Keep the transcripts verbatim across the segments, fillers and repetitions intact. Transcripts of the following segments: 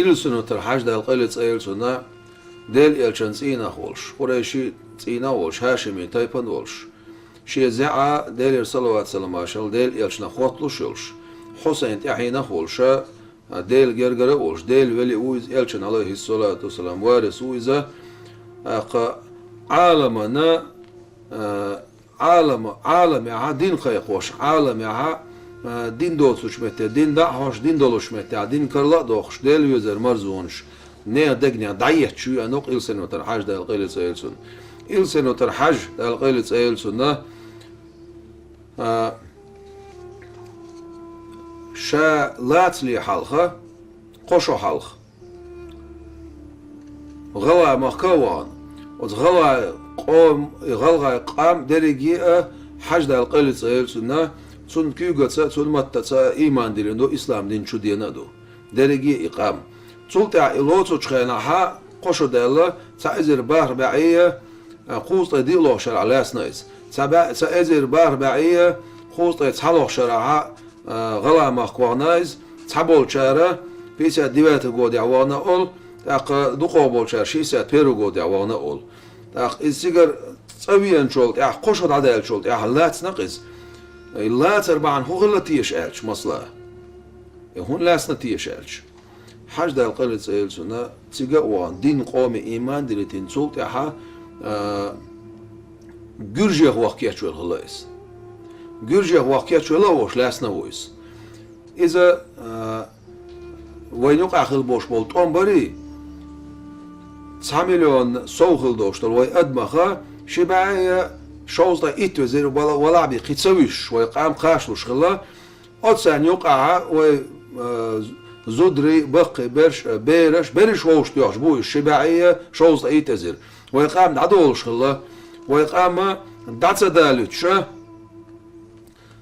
Илсанатар Хьажа, Дала къайле цӀа йойла цунна, Делан элчан цӀийнах волуш, къурайшийн цӀийнах волуш, хьашимийн тайпан волуш, шен зӀе а, Делера салават-салам хуьлда, Делан элчанах хотталуш йолуш, Хьусайн тӀаьхьенах а волуш, а, Делан гергара а волуш, Делан вели а ву иза, элчан, Ӏалайхиссалату вассалам, варис ву иза, тӀаккха Ӏаламана, а, Ӏалама, Ӏаламехьа дин кхайкхош, Ӏаламехьа, а, дин доцучу метте дин дӀа а хьош, дин долуш меттехь дин карла а дохуш, Делан везар марзонаш нехан дегнех дӀаетташ веана ву-кх Илсанатар Хьажа, Дала къайле цӀа йойла цунна. Илсанатар Хьажа, Дала къайле цӀа йойла цунна, а, ша лацале хьалха, кхо шо хьалха, ГӀалгӀай махка а вахана, оцу гӀалгӀай къом, и гӀалгӀай къам дерриге а Хьажа, Дала къайле цӀа йойла цунна, цунна куьйгаца, цунна маттаца а ийман диллина ду, ислам дин чу деана а ду. Дерриге а и къам. Цул тӀаьхьа и лоцучу хенахьа кхо шо даьлла, цхьа эзар бархӀ бӀе а, а, кхузткъе диълагӀчу шарахь лаьцна иза. Цхьа бӀе, цхьа эзар бархӀ бӀе а, кхузткъе цхьалгӀчу шарахьа, а, гӀалгӀай махка вахана иза, цхьаболчара пятьдесят девятом годехь вахана а олу, тӀаккха дукхахболчара шестьдесят первом годехь вахана а олу. ТӀаккха иза цигара цӀа веанчул тӀаьхьа, кхо шо дӀадаьллачул тӀаьхьа лаьцна-кх иза. И лацар бахьана хӀун хилла теша аьлча, масала? И хӀунда лаьцна теша аьлча? Хьажа, Дала къайле цӀа йойла цунна, цига а вахана, дин, къоме ийман диллина, цул тӀаьхьа, а, Гуьржех ваха кечвелла хилла иза. Гуьржех ваха кечвелла а волуш лаьцна а ву иза. Иза, а, вайн юкъахь хилла болуш болу тӀом барий, цхьа миллион сов хилла долуш долу вайн адамах ши бӀе а шовзткъе итт везира вала-, валахь бен кхин ца вуьсуш, вайн къам кхачалуш хилла. Оцу царна юкъахьа вай, а, зударий, баккхий берш, а, бераш, берриш вовшахтоьхча бу уьш ши бӀе а шовзткъе итт эзар. Вай къам дӀадолуш хилла, вай къам дӀа ца далуьйтуш,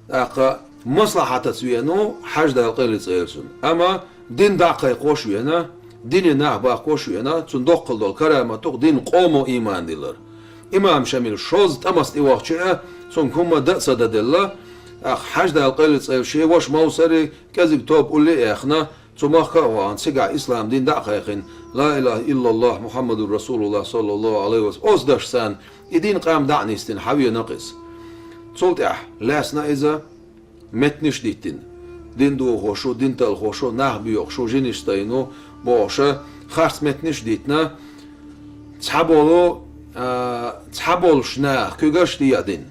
тӀаккха маслахьатаца веана ву Хьажа, Дала къайле цӀа йойла цунна. Амма дин дӀа а кхайкхош а веана, дине нах баккхош а веана, цунна доккхал долу карамат ду-кх дин, къомо ийман диллар. Имам Шамил шозза тӀамаца тӀевахча а, цунга хӀумма дан а ца дан делла, тӀаккха Хьажа, Дала къайле цӀа йойла, шен ваша Мовсари кӀезиг тоба улле а яьхна, цу махка а вахана, цигахь ислам дин дӀа а кхайкхина, ла илаха иллаллахӀ, Мухьаммадур расулуллахӀ, саллаллахӀу Ӏалайхи ва саллам, оцу дашца царна и дин, къам дӀа а нисдина, схьавеана-кх иза. Цул тӀаьхьа лаьцна иза, меттанаш а диттина. Дин дохош ву, дин талхош ву, нах боьхуш ву, жинаш тайна ву бохуш, харц меттанаш а диттина, цхьаболу, а, цхьаболуш наха куьгаш а деъдина.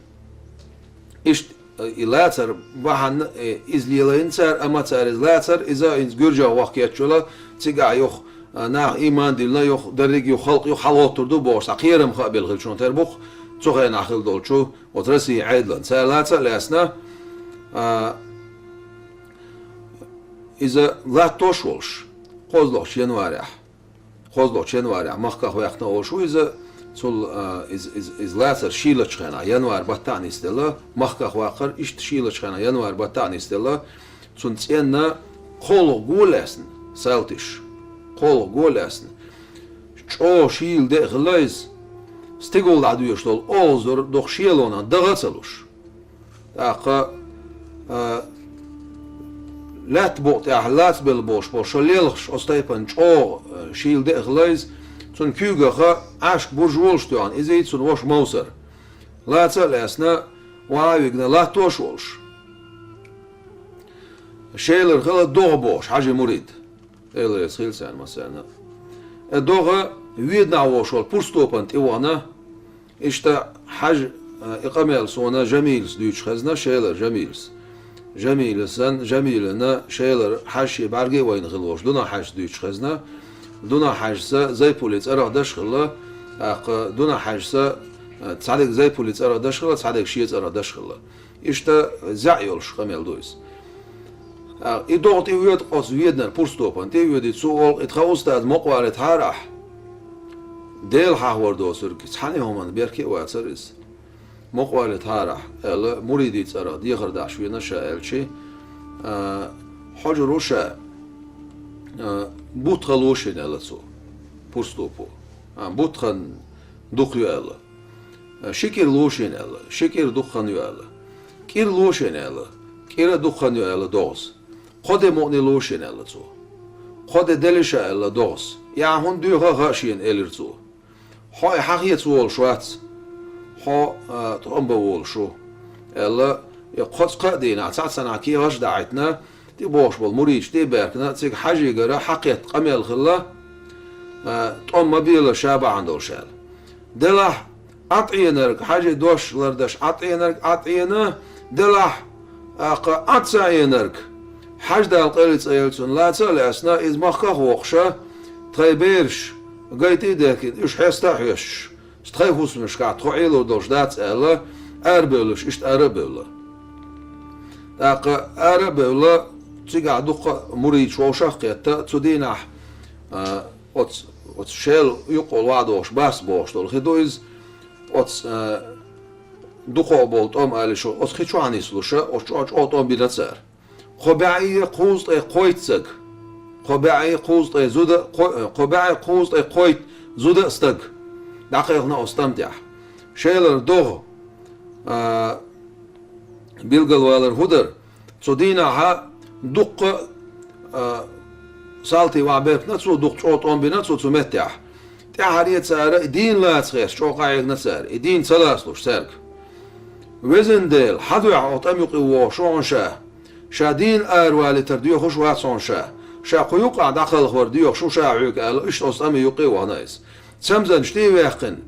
Иштта, э, и лацар бахьана, э, иза лелайна цара, амма цара иза лацар, иза, иза Гуьржех ваха кечвелла, цигахь юха, э, нах ийман диллина, юха дерриг а, юха халкъ юха хьалгӀоттур ду бохуш, цхьа кхерам хаабелла хиллачунна тера бу-кх цу хенахь хилла долчу оцу Россин Ӏедалан. Цара лаца а лаьцна, а, иза латтош а волуш, кхозлагӀчу январехь. КхозлагӀчу январехь махках ваьккхина а волуш ву иза, цул, а, иза, иза, иза лацар шийлачу хенахь, январь баттахь а нисделла, махках ваккхар иштта шийлачу хенахь, январь баттахь а нисделла, цунна цӀенна кхоалгӀа го а лаьцна, салтиш, кхоалгӀа го а лаьцна. ЧӀогӀа шийла де а хилла иза, стигала дӀадоьшуш долу олхазар дукха шелонах дагӀа а ца луш. ТӀаккха, а, лаьтта букъа тӀехь лацбелла болуш болу шо лелхаш оцу тайпана чӀогӀа, а, шийла де а хилла иза, цунна куьйгах Ӏашка бурж волуш тоьхна, иза и цунна ваша Мовсар. Лаца а лаьцна, охьа а вигна, латтош а волуш. Шелара хилла догӀа бохуш, Хьажин мурид. Эла реза хила царна массарна. Э, догӀа Веданахь волуш волу Пурстопана тӀе вахана, иштта Хьажа, э, и къамел суна Жамилас дуьйцуш хезна, Шелара Жамилас. Жамиласан, Жамилана, Шелара Хьажа шен бӀаьрге а вайна хилла волуш, Дунах-Хьаьжас дуьйцуш хезна. Дунах-Хьаьжас Зайпулин цӀарах даш хилла, тӀаккха Дунах-Хьаьжас, э, цхьадерг Зайпулин цӀарах даш хилла, цхьадерг шен цӀарах даш хилла. Иштта зӀе йолуш къамел ду иза. А, и догӀа тӀе воьду оцу Веданара Пурстопана, тӀе а воьдий, цо олу, и тхан устаз мукъавалийтахьара ахь. Дела хьахавар доцург, цхьана а хӀуманна берке а вацара иза. Мукъавалийтахьара ахь, аьлла, муридийн цӀарах дехар дахьаш веана ша аьлчи, а, хьожур ву ша, а, бутт хан ло шена аьлла цо, Пурстопо. А, бутт хан дукха ю аьлла. Ши кӀира ло шена аьлла, ши кӀира дукха хан ю аьлла. КӀира ло шена аьлла, кӀира дукха хан ю аьлла догӀаз. Кхо де мукъане ло шена аьлла цо. Кхо де делира ша, аьлла, догӀас. И ахь хӀунда доьху а хаьа шена, элира цо. Хьо и хьахеца волуш вац, хьо, а, тӀом бан волуш ву, аьлла, и кхо цкъа а дийнахь, цхьацца нах кехаташ а дахьийтина, тӀебогӀуш болу мурдаш тӀе а баьхкина, цига Хьажигара хьакхетта къамел хилла, а, тӀом ма белла ша бахьана долуш аьлла. Делахь, ӀатӀаенарг, Хьажин дош лардеш, ӀатӀаенарг ӀатӀаена, делахь, тӀаккха ӀатӀа ца Ӏенарг, Хьаждала къайле цӀе йолчунна лаца а лаьцна, иза махках а воккхуша, тхайн бераш гайта а дехкина, уьш хьеста а хьоьстуш, тхайн хӀусамашкахь тхо Ӏелур долуш дац аьлла, арабевлларш иштта ара а бевлла. ТӀаккха ара а бевлла, цигахь дуккха а мурдаш вовшах а кхетта, цу дийнахь, а, оцу, оцу Шел юккъехула ваха догӀуш Бас бохуш долу хи ду иза, оцу, а, дукхах болу тӀом ала шу, оцу хи чохь нислуша, оцу чӀо-, чӀогӀа тӀом бина цара. Кхо бӀе кхузткъе кхойтта стаг. Кхо бӀе кхузткъе зуда, кхо-, кхо бӀе кхузткъе кхойтта зуда а стаг. ДӀакхелхина оцу тӀам тӀехь. Шелара догӀа, а, билгалвалар хӀун дара? Цу дийнахьа дуккха а, а, салтий ваха баьхкина цо, дуккха чӀогӀа тӀом бина цо цу меттехь. ТӀаьхьара цара и дийна лаца гӀерташ, чӀогӀа къахьегна цара, и дийна ца лацалуш цаьрга. Везан Дела, хьан дуьхьа оцу тӀам юкъе вогӀуш ву хьуна ша? Ша дийна аравалийтар доьхуш вац хьуна ша. Ша кху юккъехь дӀакхалхар доьхуш ву ша хьоьга аьлла, иштта оцу тӀаме юкъе а вахана иза. Цамзанаш тӀе а ваьккхина,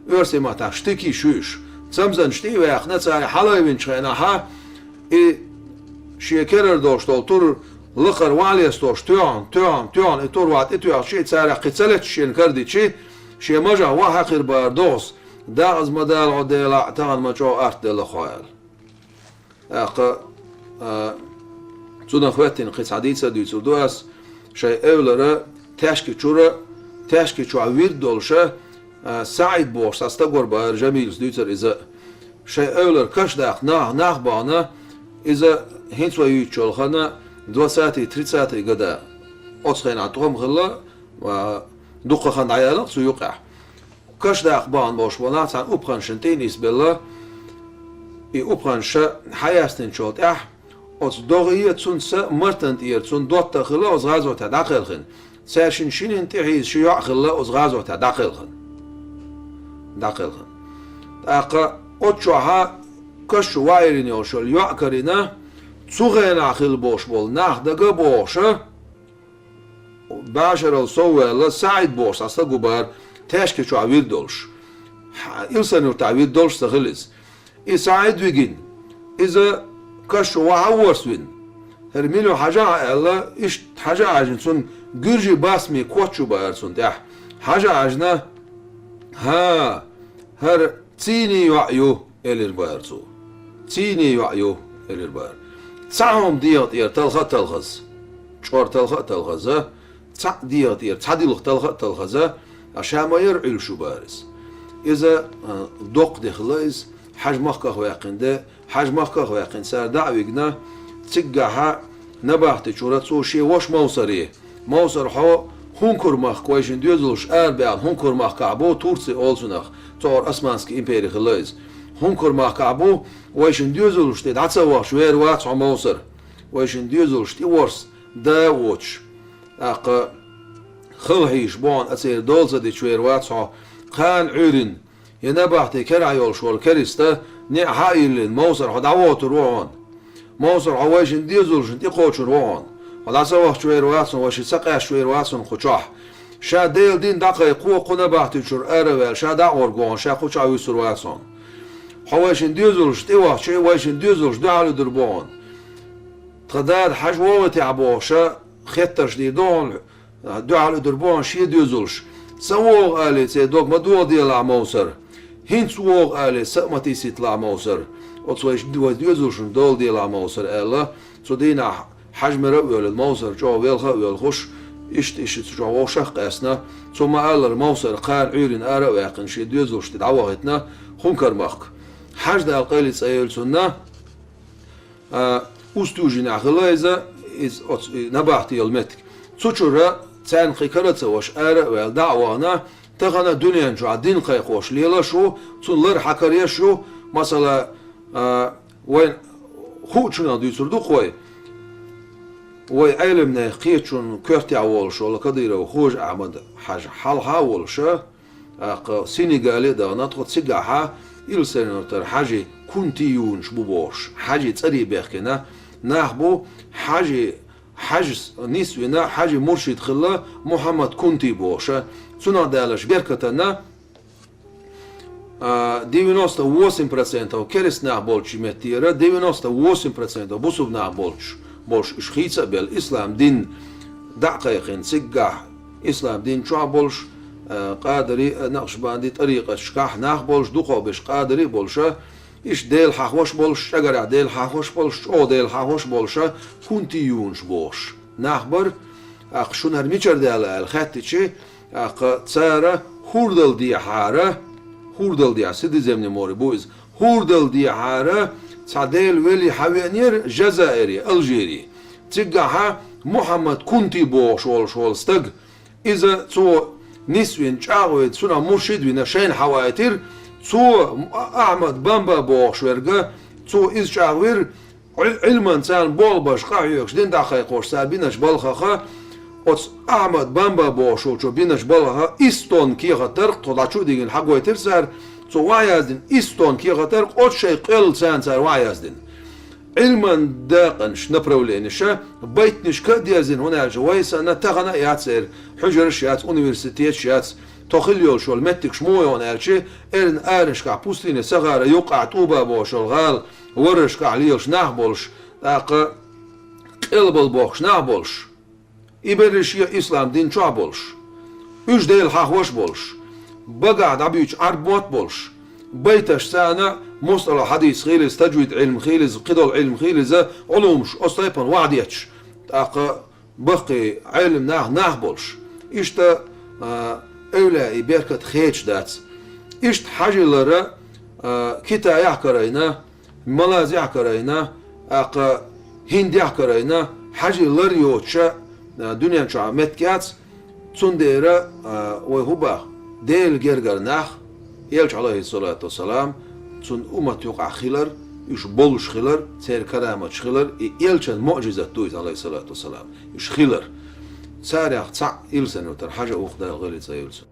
оьрсийн маттахь штыки ю уьш. Цамзанаш тӀе а ваьккхина, цара хьалавинчу хенахьа, и шен керара долуш долу тур лакхара ван лестош, тоьхна, тоьхна, тоьхна, и тур ван тӀетоьхча, и царах кхин ца леташ шена карадичи, шен мажахь ван хьаькхира бара догӀас, дакъаза ма дала хьо, Дела, тахана ма чӀогӀа артделла хьо аьлла. ТӀаккха, а, цунах хӀоьттина кхин цхьа дийца а дуьйцур ду ас, шайн эвлара, Таьшки чуьра, Таьшки чохь вирд долуша, а, СаӀид бохуш цхьа стаг вара бара, Жамилас дуьйцура иза. Шайн эвлара каш даккха нах, нах бахана, иза хӀинца вай юьйцучул хана двадцатый, тридцатый года. Оцу хенахь тӀом хилла, а, дуккха хан дӀаяьлла цу юкъехь. Каш даккха бахана болуш болу нах цхьана упханашна тӀе а нисбелла, и упханаш хьаяьстинчул тӀаьхьа, оцу догӀе а, цунна са а, Мартан тӀера цунна доттагӀа хилла оцу гӀазотехь дӀакхелхина. Цаьршинна шиннан тӀехьийза ши йоӀ хилла оцу гӀазотехь дӀакхелхина. ДӀакхелхина. ТӀаккха оцу чохьа каш чу ваийрина йолуш йолу йоӀ карийна, цу хенахь хилла болуш болу нах дага а бохуша, бӀешарал сов ваьлла, СаӀид бохуш цхьа стаг ву бара, Таьшки чохь вирд долуш. Хьа-, Илсхан-Юьртахь вирд долуш ца хилла иза. И СаӀид вигина, иза каш чу ваха а ворсавина. ХӀара мила ю хьажахьа аьлла, иштта хьажа а хьаьжна, цунна гуьржийн басме коч ю бара цунна тӀехь. Хьажа а хьаьжна, хӀа, хӀара цийний йоӀ ю, элира бара цо. Цийний йоӀ ю, элира бара. Цхьа хӀума дегӀа тӀера талха а талхаза, чӀор талха а талхаза, цхьаъ дегӀа тӀера цхьа дилха талха а талхаза, а ша ма яра Ӏуьллуш ю бара иза. Иза, а, доккха де хилла иза, Хьажа махках ваьккхина де, Хьажа махках ваьккхина цара дӀа а вигна, циггахьа набахти чуьра цо шен ваша Мовсаре, Мовсар, хьо ХӀункар-махка, вайшин доьзалш арабаьхна ХӀункар-махкахь бу, Турци олу цунах, цхьа Османский импери хилла иза. ХӀункар-махкахь бу, вайшин доьзалш тӀе дӀа ца вахча вер вац хьо, Мовсар. Вайшин доьзалш тӀе ворс да а воцуш, тӀаккха хала хьийзаш бу хьуна, а церан дола ца дича вер вац хьо, кхана Ӏуьйрина. Я набахти керахь йолуш волу кериста неӀ хьа а йиллина, Мовсар, хьо дӀавотур ву хьуна. Мовсар, хьо вайшин доьзалшна тӀекхочур ву хьуна. Хьо дӀа ца вахча вер вац хьуна, вайшиъ ца къаьсташ вер вац хьуна кху чохь. Ша Делан дин дӀакхайкхо, кху набахти чуьра ара а ваьлла, ша дӀа а гӀоргвахана, ша кху чохь вуьсур вац хьуна. Хьо вайшин доьзалш тӀевахча, вайшин доьзалш дуьхьал уьдур бу хьуна. Тхан дада Хьажа вогӀийтехь бохуша, хеттарш дийр ду хьуна, дуьхьал уьдур бу хьуна шен доьзалш. Ца вогӀу алий, церан дог ма догӀа делахь, Мовсар. ХӀинца вогӀу алий, са а ма тийсийталахь, Мовсар. Оцу вайш-, вай доьзалшна дола делахь, Мовсар, аьлла, цу дийнахь Хьажа мара а воьллина, Мовсар чӀогӀа велха а воьлхуш, иштта, иштта цу чохь вовшах а къаьстина, цо ма-аллара, Мовсар кхана Ӏуьйрина ара а ваьккхина, шен доьзалш тӀе дӀавахийтина ХӀункар-махка. Хьаждала къайле цӀе йолу цунна, а, Усть-Южинехь хилла иза, иза оцу, и набахти йолу меттиг. Цу чуьра царна кхин кара ца ваша ара а ваьлла, дӀа а вахана, тахана дуьнен чохь дин кхайкхош лелаш ву, цунна лар хьакаръеш ю, масала, а, вайн хуучунах дуьйцур ду-кх вай. Вай Ӏелимнех кхетачун коьртехь волуш волу Кадыров Хожа-Ахьмад-Хьаьжа хьалха а волуша, тӀаккха Сенегале а дахана тхо, цигахьа Илсарнатара Хьаьжи Кунти юнуш бу бохуш, Хьаьжи цӀарий бехкина нах бу, Хьаьжи, Хьаьжас нисвина, Хьаьжи муршид хилла Мухьаммад Кунти бохуша. Цунах далаш беркатана, а, девяносто восемь процентов керст нах болчу меттера, девяносто восемь процентов бусулба нах болчу, болуш уьш хийца а белла, ислам дин дӀа а кхайкхина, цигахь ислам дин чохь болуш, а, къадари а, накъшбанди тӀарикъаташкахь нах болуш, дукхах берш къадари а болуша, иштта Дела хьахош болуш, чӀагарехь Дела хьахош болуш, чӀогӀа Дела хьахош болуша, Кунти юнуш бохуш нах бара. ТӀаккха шуна хӀара мичара даьлла аьлла хаьттичи, тӀаккха цара хӀордал дехьара, хӀордал дехьа, Средиземное море бу иза, хӀордал дехьара цхьа Делан вели хьан веанера Жазаире, Алжире. Цигахьа Мухьаммад Кунти бохуш волуш волу стаг, иза цо нисвина чӀагӀвина, цунах муршид вина, шайна хьавайтира, цо Ахьмад Бамба бохуш верга, цо иза чӀагӀвира, Ӏил-, Ӏилман царна болх беш къахьоьгуш, дин дӀакхайкхош цара бинарш балхаха, оцу Ахьмад Бамба бохуш волчо бинарш балхаха, исс тонна кехат тӀаркх тхо дӀачу а дигина хьагойтира цара, цо вахьаяздина исс тонна кехат тӀаркх, оцу шайн къоьлла царна цара вахьаяздина. Ӏилман дакъанаш, направлениеша, байтанашка а дерзина, хӀунда аьлча вай санна тахана а яц эр, хьуьжарш яц, университеташ яц, тхо хилла йолуш йолу меттигаш муха ю хӀунда аьлча, эрна аренашкахь пустыне Сахара юккъахь ТӀуба бохуш йолу гӀала, варрашкахь лелаш нах болуш, тӀаккха къелбал бохуш нах болуш, и берриш а ислам дин чохь болуш, уьш Дела хьахош болуш, багахь дӀабуьйцу Ӏарбот болуш, байташ царна мустала хьадис хилиза, тажвид Ӏилма хилиза, кхидолу Ӏилма хилиза, Ӏулумаш оцу тайпана вахьдетташ, тӀаккха баккхий Ӏелим нах, нах болуш. Иштта, а, эвлаяи беркат хеташ дац. Иштта хьаьжи лара, а, Китайехь карайна, Малайзехь карайна, тӀаккха ХӀиндехь карайна, хьаьжи лар йоцуша, а, дуьнен чохь меттиг яц, цундела, а, вай хӀун боху, Делан гергара нах, Элча, Ӏалайхиссалату вассалам, цуьнан уммат юкъахь хилар, уьш болуш хилар, церан караматаш хилар, и Элчан муъжизат ду иза, Ӏалайхиссалату вассалам, уьш хилар. Царех цхьаъ Илсарнатара Хьаьжа а ву-кх, Дала гӀайре цӀа йойла цуьнан.